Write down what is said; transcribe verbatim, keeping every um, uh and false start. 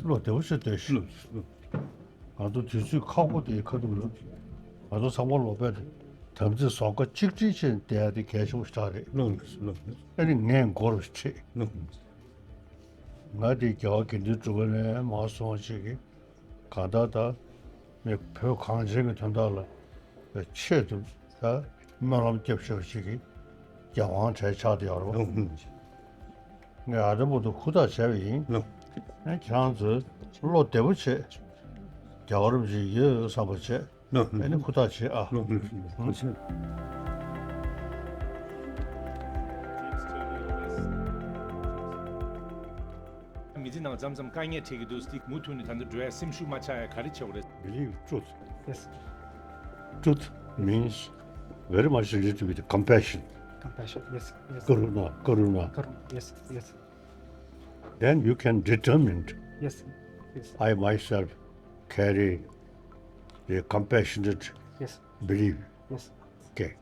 བློ་བདེ་པོ་བྱས་སྡོད་ཤིག་ལགས་ལགས། ང་ཚོ་དུས་ཚོད་ཁག་པོ་དེའི་ཁ་ཐུག་ལ། ང་ཚོ་ཚང་མ་ལོག་པས་དམ་ཚིག་བཟང་པོ་གཅིག་སྒྲིལ་བྱས་ནས་བསྡད་ཡ་དེ་གལ་ཆེན་པོ་ཞིག་རེད། ལགས་ལགས་ལགས། ཨ་ནི་ངས་མགོ་རུ་ཁྲིད། ལགས་ལགས། ང་དེ་རྒྱལ་བ་དགེ་འདུན་གྲུབ་པ་ནས་མར་སོང་བ་ཅིག་གིས་གང་ལྟར་ད་མི་བོད་གངས་ཅན་གྱི་དོན་དག་ལ་ཆེད་དུ་ད་སྨོན་ལམ་རྒྱབ་ཤོག་ཅིག་གིས་རྒྱལ་དབང་གྲལ་ཆགས་བསྡད་ཡོད་རེད་པ། ལགས་ལགས། ངས་ཨ་རི་བར་དུ་ཧུར་ཐག་བྱས་པ་ཡིན། ལགས། ཨ་ཁྱེད་རང་ཚོས་བློ་བདེ་པོ་བྱས། རྒྱལ་བ་རིན་པོ་ཆེ་ཡོད་བསམ་པ་བྱས། ལགས་ལགས། ཨ་ནི་ཧུར་ཐག་བྱེད་ཨ། ལགས་ལགས་ལགས། མི་ཚེ་ནང་མཚམས་མཚམས་དཀའ་ངལ་འཕྲད་ཀྱི་འདུག་དེ་མུ་མཐུད་ནས་ད་ལྟ་འགྲོ་ཡ་སེམས་ཤུགས་མ་ཆག་ཡ་ག་རེ་བྱེད་དགོས་རེད། Believe truth. Yes. Truth means very much related with compassion. Compassion. Yes. Yes. Karuna, karuna. Karuna. Yes. Yes. Then you can determine. Yes. Yes. I myself carry a compassionate. Yes. Belief. Yes. Okay.